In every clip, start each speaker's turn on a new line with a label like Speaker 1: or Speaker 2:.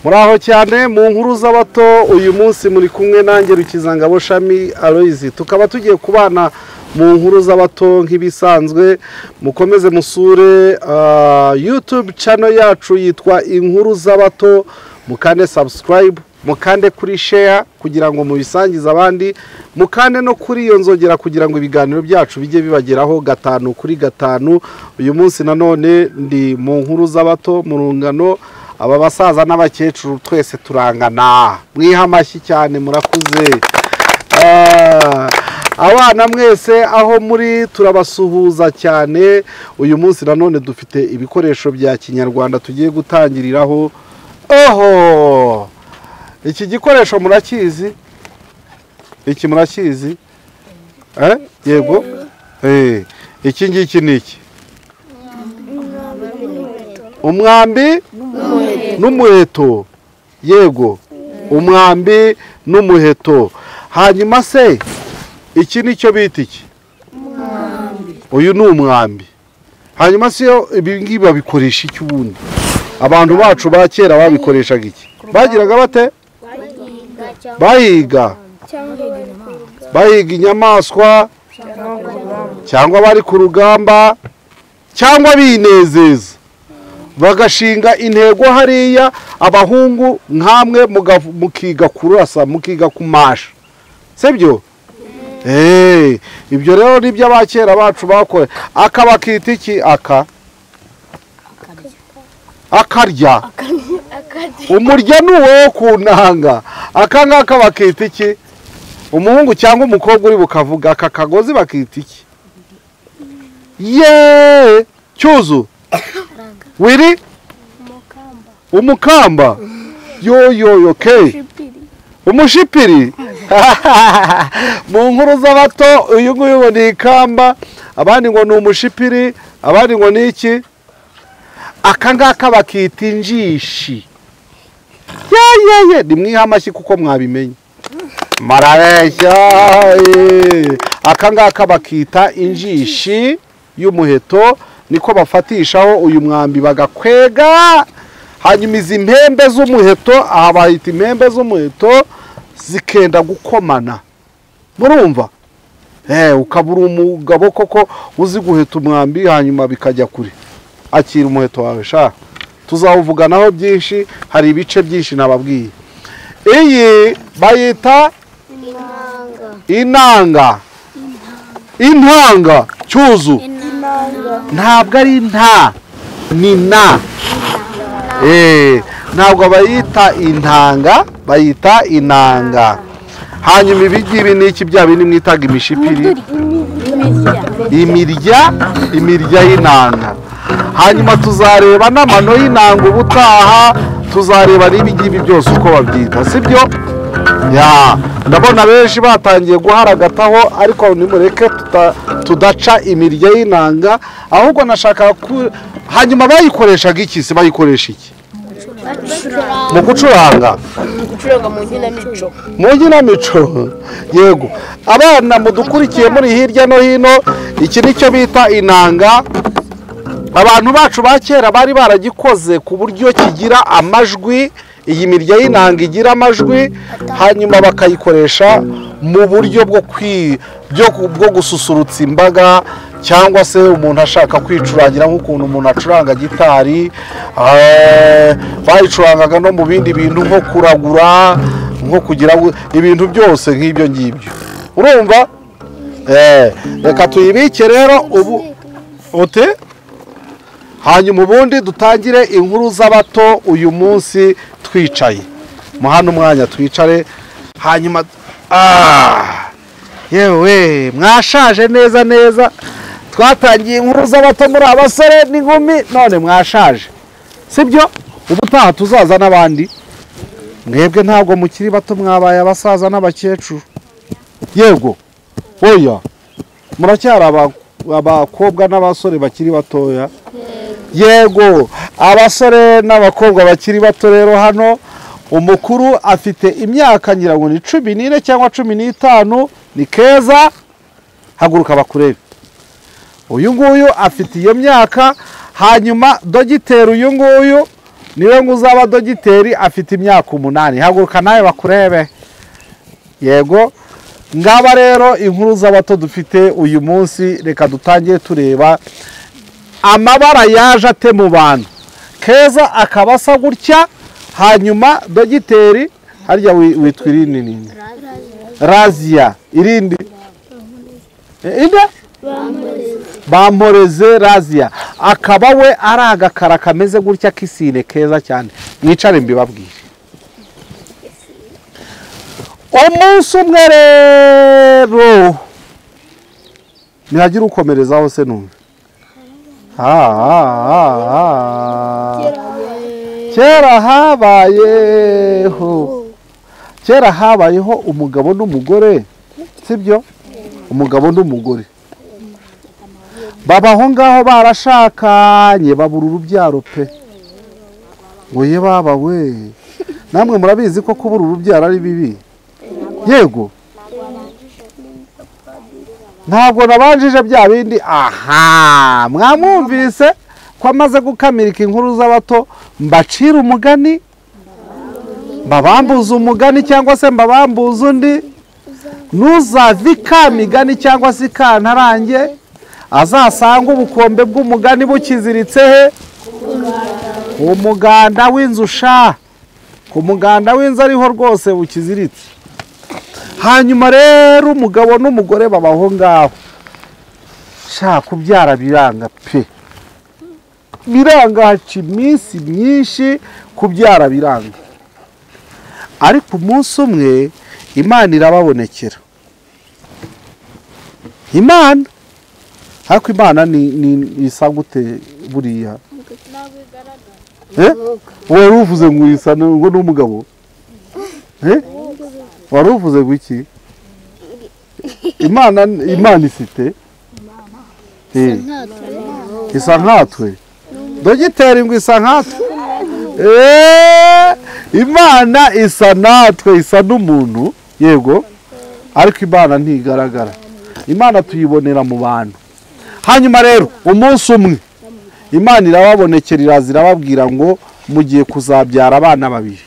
Speaker 1: Muraho cyane mu nkuru z'abato. Uyu munsi muri kumwe nanjye Rukizangabo Shami Aloys, tukaba tugiye kubana mu nkuru z'abato nk'ibisanzwe. Mukomeze musure YouTube channel yacu yitwa Inkuru z'Abato, mukande subscribe, mukande kuri share kugira ngo mubisangize abandi, mukande no kuri iyo nzogera kugira ngo ibiganiro byacu bijye bibageraho 5 kuri 5. Uyu munsi nanone ndi mu nkuru z'abato mu rungano, aba basaza n'abakecuru twese turangana. Mwiha amashyi cyane, murakuze. Abana mwese aho muri turabasuhuza cyane. Uyu munsi nanone dufite ibikoresho bya kinyarwanda tugiye gutangiriraho. Oho, iki gikoresho murakizi? Iki murakizi? Yego. Iki ngiki ni iki? Umwambi n'umuheto. Yego, umwambi n'umuheto. Hanyuma se iki nicyo bita iki? Uyu ni umwambi. Hanyuma se ibi ngibi babikoresha iki ubundi? Abantu bacu ba kera babikoreshaga iki? Bagiraga bate? Bahiga. Bahiga inyamaswa, cyangwa bari ku rugamba, cyangwa binezeza. Bagashinga intego hariya, abahungu nkamwe mukiga kurasa, mukiga kumasha. Sibyo? Ibyo rero nibyo abakera bacu bakora. Aka bakita iki? Aka akarya. Umurya ni uwo ku nanga. Aka ngaka bakita iki? Umuhungu cyangwa umukobwa uri bukavuga aka kagozi bakita iki? Ye cyuzu wiri umukamba. Yo yo yo ke umushipiri. Mu nkuru z'abato uyu nguyu ngo ni ikamba, abandi ngo ni umushipiri, abandi ngo ni iki? Aka ngaka bakita injishi. Ye ye ye, nimwiha amashyi kuko mwabimenye. Marabeshya. Aka ngaka bakita injishi y'umuheto, niko bafatishaho uyu mwambi bagakwega. Hanyuma izi mpembe z'umuheto, aha bahita impembe z'umuheto, zikenda gukomana. Murumva? Ukabura umugabo koko uzi guheta umwambi, hanyuma bikajya kure. Akira umuheto wawe sha. Tuzawuvuganaho byinshi, hari ibice byinshi nababwiye. Iyi bayita inanga. Intanga cyuzu. Ntabwo ari nta, ni na. Ntabwo bayita intanga, bayita inanga. Hanyuma ibi ngibi ni iki? Bya bindi mwitaga imishipiri, imirya, imirya y'inanga. Hanyuma tuzareba n'amano y'inanga ubutaha, tuzareba n'ibi ngibi byose uko babyita, sibyo? Ya, ndabona benshi batangiye guharagataho, ariko nimureke tudaca imirya y'inanga, ahubwo nashaka hanyuma bayikoreshaga iki se? Bayikoresha iki? Mu gucuranga.
Speaker 2: Gucuranga mu nkinamico.
Speaker 1: Mu nkinamico. Yego. Abana mudukurikiye muri hirya no hino, iki nicyo bita inanga. Abantu bacu ba kera bari baragikoze ku buryo kigira amajwi. Iyi mirya y'inanga igira amajwi, hanyuma bakayikoresha mu buryo bwo gususurutsa imbaga, cyangwa se umuntu ashaka kwicurangira nk'ukuntu umuntu acuranga gitari. Bayicurangaga no mu bindi bintu nko kuragura, nko kugira ibintu byose nk'ibyo ngibyo. Urumva? Reka tuyibike rero ubu ote. Hanyuma ubundi dutangire inkuru z'abato uyu munsi twicaye. Muhano umwanya twicare, hanyuma yewe mwashaje neza neza. Twatangiye inkuru z'abato muri abasore n'inkumi, none mwashaje. Sibyo? Ubutaha tuzaza n'abandi. Mwebwe ntabwo mukiri bato, mwabaye abasaza n'abakecuru. Yego. Oya. Muracyari abakobwa n'abasore bakiri batoya. Yego, abasore n'abakobwa bakiri bato rero hano umukuru afite imyaka ngira ngo ni 14 cyangwa 15, ni Keza. Haguruka bakurebe. Uyu nguyu afite iyo myaka. Hanyuma dogiteri uyu nguyu Niwe ngo uzaba dogiteri, afite imyaka 8. Haguruka nawe bakurebe. Yego, ngaba rero inkuru z'abato dufite uyu munsi. Reka dutangire tureba amabara yaje ate mu bantu. Keza akaba asa gutya, hanyuma dogiteri harya witwa irindi nini? Razia. Irindi inde? Bamporeze Razia. Akaba we ari agakara kameze gutya k'isine keza cyane. Mwicare mbibabwire. Umunsi umwe rero ntihagira ukomerezaho se numve. Kera habayeho, kera habayeho umugabo n'umugore, sibyo? Umugabo n'umugore babaho ngaho barashakanye, babura urubyaro pe. Ngo ye baba we, namwe murabizi ko kubura urubyaro ari bibi. Yego, ntabwo nabanjije bya bindi. Aha, mwamwumvise ko amaze gukamirika inkuru z'abato. Mbacira umugani, mbabambuza umugani cyangwa se mbabambuza undi. Nuzava ikamigani cyangwa se ikantarange, azasanga ubukombe bw'umugani bukiziritse he? Ku muganda w'inzu sha. Ku muganda w'inzu ariho rwose bukiziritse. Hanyuma rero umugabo n'umugore babaho ngaho. Sha, kubyara biranga pe. Biranga, haca iminsi myinshi kubyara biranga. Ariko umunsi umwe Imana irababonekera. Imana, ariko Imana ni isa gute buriya? Wari uvuze ngo isa ngo n'umugabo? Wari uvuze ngo iki? Imana ifite isa nkatwe. Dogiteri ngo isa nkatwe. Imana isa natwe, isa n'umuntu, yego, ariko Imana ntigaragara. Imana tuyibonera mu bantu. Hanyuma rero umunsi umwe Imana irababonekera, iraza irababwira ngo mugiye kuzabyara abana babiri,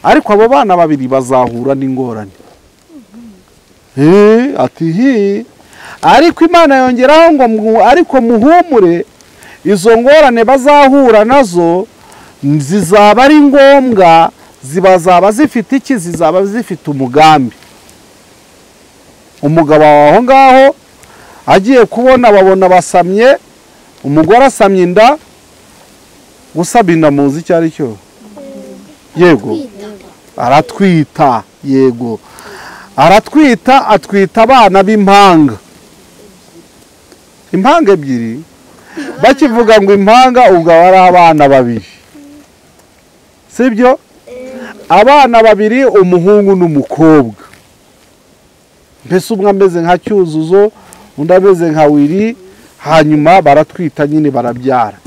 Speaker 1: ariko abo bana babiri bazahura n'ingorane. Ati hi. Ariko Imana yongeraho ngo ariko muhumure, izo ngorane bazahura nazo zizaba ari ngombwa, zibazaba zifite iki? Zizaba zifite umugambi. Umugabo aho ngaho agiye kubona, babona basamye, umugore asamye inda. Gusaba inda muzi icyo ari cyo? Yego, aratwita. Yego, aratwita, atwita abana b'impanga, impanga ebyiri. Bakivuga ngo impanga, ubwo ari abana babiri, sibyo? Abana babiri, umuhungu n'umukobwa. Mbese umwe ameze nka Cyuzuzo, undi ameze nka Wiri. Hanyuma baratwita nyine, barabyara.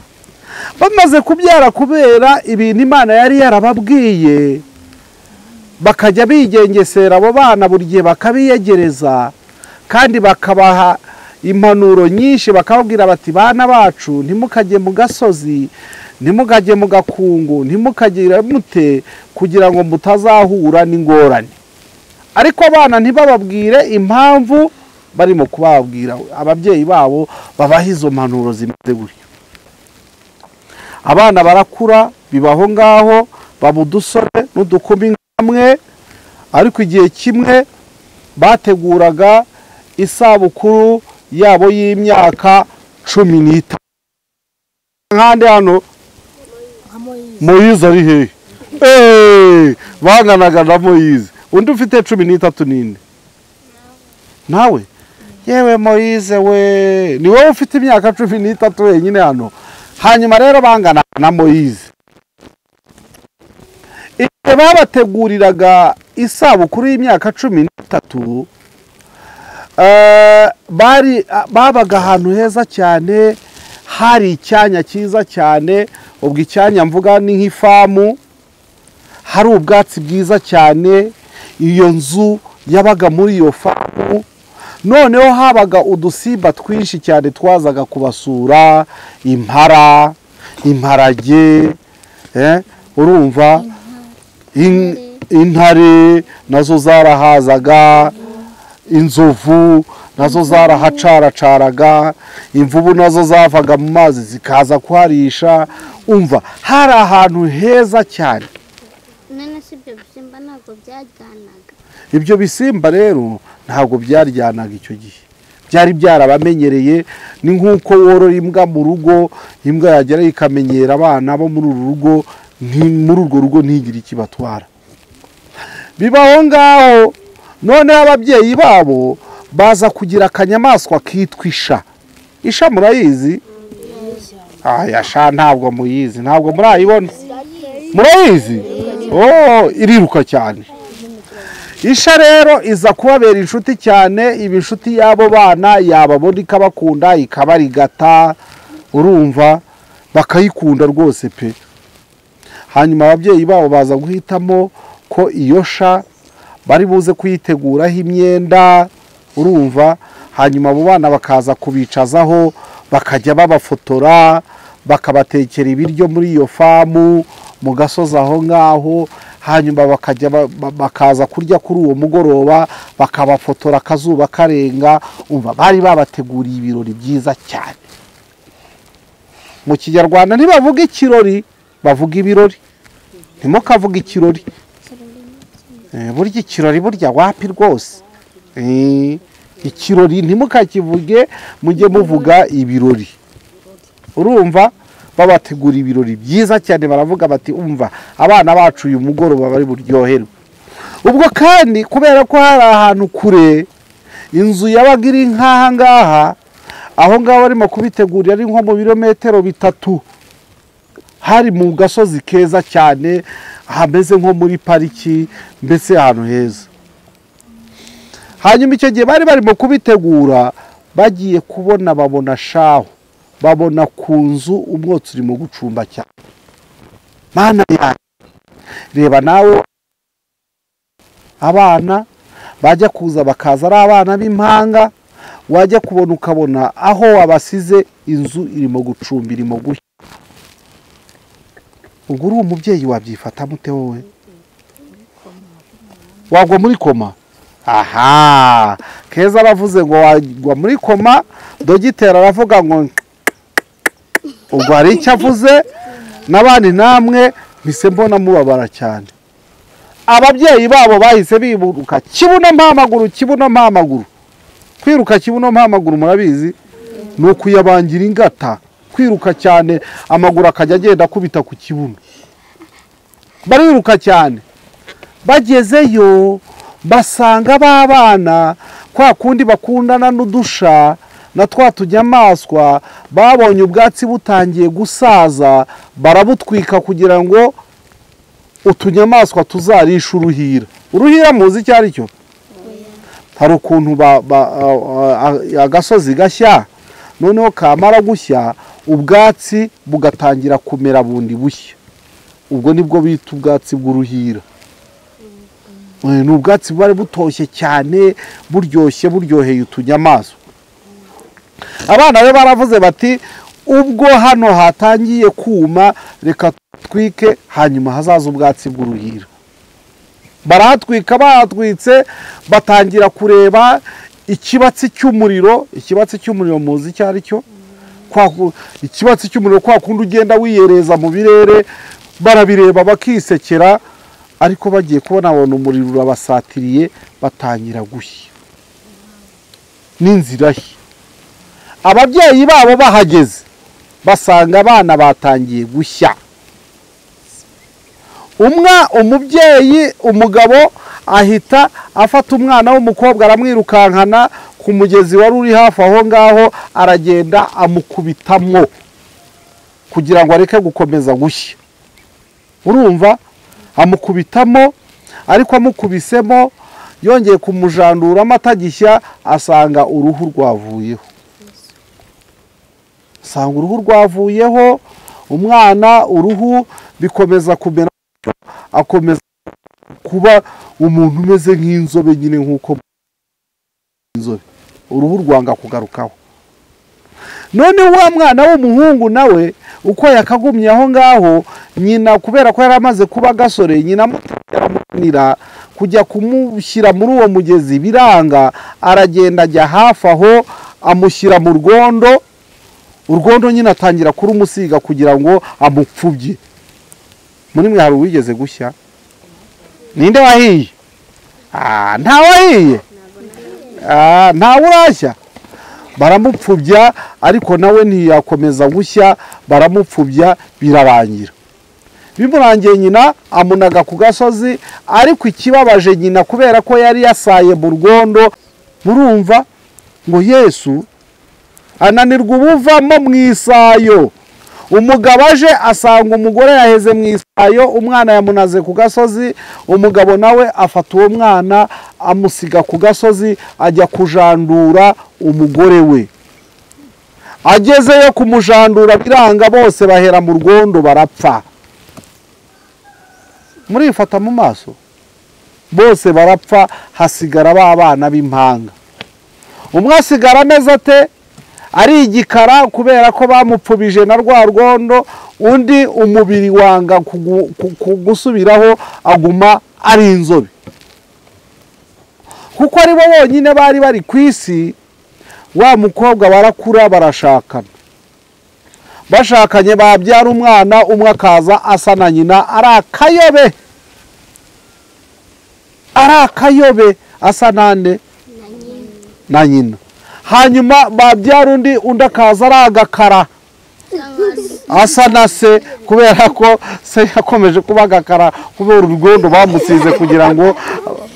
Speaker 1: Bamaze kubyara, kubera ibintu Imana yari yarababwiye, bakajya bigengesera abo bana buri gihe, bakabiyegereza kandi bakabaha impanuro nyinshi, bakababwira bati bana bacu ntimukajye mu gasozi, ntimukajye mu gakungu, ntimukagire mute, kugira ngo mutazahura n'ingorane. Ariko abana ntibababwire impamvu barimo kubabwira, ababyeyi babo babaha izo mpanuro zimeze gutyo. Abana barakura, bibaho ngaho, baba udusore n'udukumi nkamwe. Ariko igihe kimwe bateguraga isabukuru yabo y'imyaka 15. Nkande hano Moyize ari hehe? Banganaga na Moyize. Undi ufite 13 ninde? Nawe? Yewe Moyize we, ni wowe ufite imyaka 13 wenyine hano. Hanyuma rero bangana na Moyize. Igihe babateguriraga isabukuru y'imyaka 13, bari babaga ahantu heza cyane, hari icyanya cyiza cyane. Ubwo icyanya mvuga ni nk'ifamu, hari ubwatsi bwiza cyane. Iyo nzu yabaga muri iyo famu. Noneho habaga udusimba twinshi cyane twazaga kubasura, impara, imparage, Urumva intare nazo zarahazaga, inzovu nazo zarahacaracaraga, imvubu nazo zavaga mu mazi zikaza kuharisha. Umva hari ahantu heza cyane.
Speaker 3: None si ibyo bisimba ntabwo byaryanaga?
Speaker 1: Ibyo bisimba rero ntabwo byaryanaga icyo gihe, byari byarabamenyereye. Ni nk'uko worora imbwa mu rugo, imbwa yagera ikamenyera abana bo muri uru rugo, muri urwo rugo ntigire ikibatwara. Bibaho ngaho. Noneho ababyeyi babo baza kugira akanyamaswa kitwa isha. Isha murayizi? Aya sha ntabwo muyizi, ntabwo murayibona. Murayizi? Oh, iriruka cyane. Isha rero iza kubabera inshuti cyane, iba inshuti y'abo bana, yababona ikabakunda, ikabarigata, urumva bakayikunda rwose pe. Hanyuma ababyeyi babo baza guhitamo ko iyo sha bari buze kuyiteguraho imyenda, urumva. Hanyuma abo bana bakaza kubicazaho, bakajya babafotora, bakabatekera ibiryo muri iyo famu mu gasozi aho ngaho. Hanyuma bakajya bakaza kurya kuri uwo mugoroba, bakabafotora akazuba karenga. Umva bari babateguriye ibirori byiza cyane. Mu Kinyarwanda ntibavuga ikirori, bavuga ibirori. Ntimukavuga ikirori. Burya ikirori burya wapi rwose. Ikirori ntimukakivuge, mujye muvuga ibirori. Urumva babategura ibirori byiza cyane, baravuga bati umva abana bacu uyu mugoroba bari buryoherwe. Ubwo kandi kubera ko hari ahantu kure, inzu yabaga iri nk'aha ngaha, aho ngaho barimo kubitegurira ari nko mu birometero 3, hari mu gasozi keza cyane hameze nko muri pariki, mbese ahantu heza. Hanyuma icyo gihe bari barimo kubitegura, bagiye kubona babona shaho, babona ku nzu umwotsi urimo gucumba cyane. Mana yanjye, reba nawe abana bajya kuza bakaza ari abana b'impanga, wajya kubona ukabona aho wabasize inzu irimo gucumba, irimo gushya. Ubwo uri umubyeyi wabyifata mute wowe? Wagwa muri koma? Aha, Keza aravuze ngo wagwa muri koma, dogiteri aravuga ngo ubwo hari icyo avuze, n'abandi namwe mpise mbona mubabara cyane. Ababyeyi babo bahise biburuka kibuno mpamaguru, kibuno mpamaguru. Kwiruka kibuno mpamaguru murabizi ni ukuyabangira ingata, kwiruka cyane amaguru akajya agenda akubita ku kibuno. Bariruka cyane, bagezeyo basanga babana kwa kundi bakundana n'udusha na twa tunyamaswa, babonye ubwatsi butangiye gusaza barabutwika kugira ngo utunyamaswa tuzarisha uruhira. Uruhira muzi icyo ari cyo? Hari ukuntu agasozi gashya, noneho kamara gushya ubwatsi bugatangira kumera bundi bushya. Ubwo nibwo bita ubwatsi bw'uruhira. Ni ubwatsi bwari butoshye cyane, buryoshye, buryoheye utunyamaswa. Abana be baravuze bati ubwo hano hatangiye kuma reka twike, hanyuma hazaza ubwatsi bw'uruhira. Baratwika, baratwitse, batangira kureba ikibatsi cy'umuriro. Ikibatsi cy'umuriro muzi icyo ari cyo? Ikibatsi cy'umuriro kwa kundi ugenda wiyereza mu birere, barabireba bakisekera, ariko bagiye kubona babona umuriro urabasatiriye, batangira gushya n'inzira he. Ababyeyi babo bahageze basanga abana batangiye gushya. Umubyeyi umugabo ahita afata umwana w'umukobwa aramwirukankana ku mugezi wari uri hafi aho ngaho, aragenda amukubitamwo kugira ngo areke gukomeza gushya. Urumva amukubitamo, ariko amukubisemo yongeye kumujandura amata gishya, asanga uruhu rwavuyeho. Asanga uruhu rwavuyeho, umwana uruhu bikomeza kumera, akomeza kuba umuntu umeze nk'inzobe nyine, nk'uko inzobe uruhu rwanga kugarukaho. None wa mwana w'umuhungu nawe uko yakagumye aho ngaho, nyina kubera ko yari amaze kuba gasore, nyina aramunanira kujya kumushyira muri uwo mugezi biranga, aragenda ajya hafi aho amushyira mu rwondo. Urwondo nyine atangira kurumusiga kugira ngo amupfubye. Muri mwe hari uwigeze gushya? Ninde wahiye? Nta wahiye. Nta urashya. Baramupfubya, ariko nawe ntiyakomeza gushya, baramupfubya birarangira. Bimurangiye nyina amunaga ku gasozi, ariko ikibabaje nyina kubera ko yari yasaye mu rwondo, murumva ngo Yesu ananirwa ubuvamo mu isayo. Umugabo aje asanga umugore yaheze mu isayo, umwana yamunaze ku gasozi, umugabo nawe afata uwo mwana amusiga ku gasozi ajya kujandura umugore we. Agezeyo kumujandura biranga, bose bahera mu rwondo barapfa. Murifata mu maso, bose barapfa, hasigara ba bana b'impanga. Umwe asigara ameze ate? Ari igikara kubera ko bamupfubije na rwa rwondo, undi umubiri wanga gusubiraho aguma ari inzobe. Kuko ari bo bonyine bari bari ku isi, wa mukobwa barakura barashakana. Bashakanye babyara umwana, umwe akaza asa na nyina, ari akayobe. Ari akayobe asa nande? Na nyina. Hanyuma babyara undi, undi akaza ari agakara asa na se, kubera ko se yakomeje kuba agakara kubera urwondo bamusize kugira ngo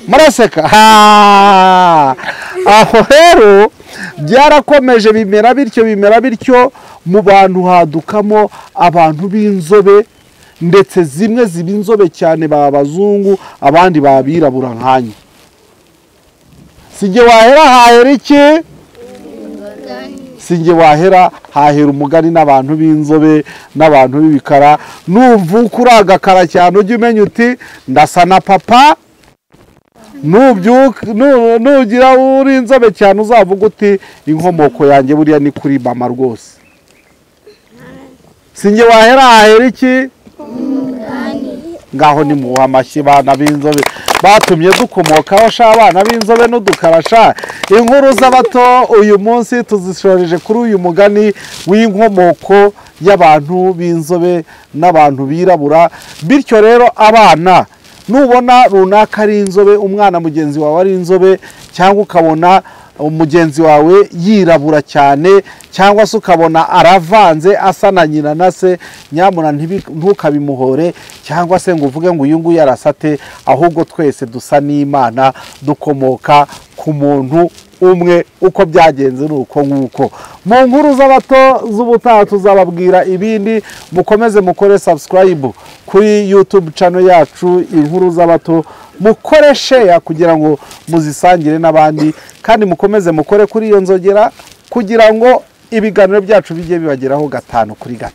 Speaker 1: muraseka. Aho rero byarakomeje bimera bityo, bimera bityo, mu bantu hadukamo abantu b'inzobe, ndetse zimwe ziba inzobe cyane b'abazungu, abandi babirabura nkanyu. Sijye wahera hahera iki? Sinjye wahera hahera umugani n'abantu b'inzobe n'abantu b'ibikara. Nuvuka uri agakara cyane ujye umenya uti ndasa na papa. Nugira uri inzobe cyane uzavuga uti inkomoko yanjye buriya ni kuri mama rwose. Sinjye wahera hahera iki? Ngaho ni muha amashyi bana b'inzobe batumye dukomokaho sha, abana b'inzobe n'udukarasha. Inkuru z'abato uyu munsi tuzishoreje kuri uyu mugani w'inkomoko y'abantu b'inzobe n'abantu birabura. Bityo rero abana, nubona runaka ari inzobe, umwana mugenzi wawe ari inzobe, cyangwa ukabona mugenzi wawe yirabura cyane, cyangwa se ukabona aravanze asa na nyina na se, nyamuna ntukabimuhore cyangwa se ngo uvuge ngo uyu nguyu arasate, ahubwo twese dusa n'Imana, dukomoka ku muntu umwe. Uko byagenze ni uko nguko. Mu nkuru z'abato z'ubutaha tuzababwira ibindi. Mukomeze mukore subscribe kuri YouTube channel yacu Inkuru z'Abato, mukore share kugira ngo muzisangire n'abandi, kandi mukomeze mukore kuri iyo nzogera kugira ngo ibiganiro byacu bijye bibageraho 5 kuri 5.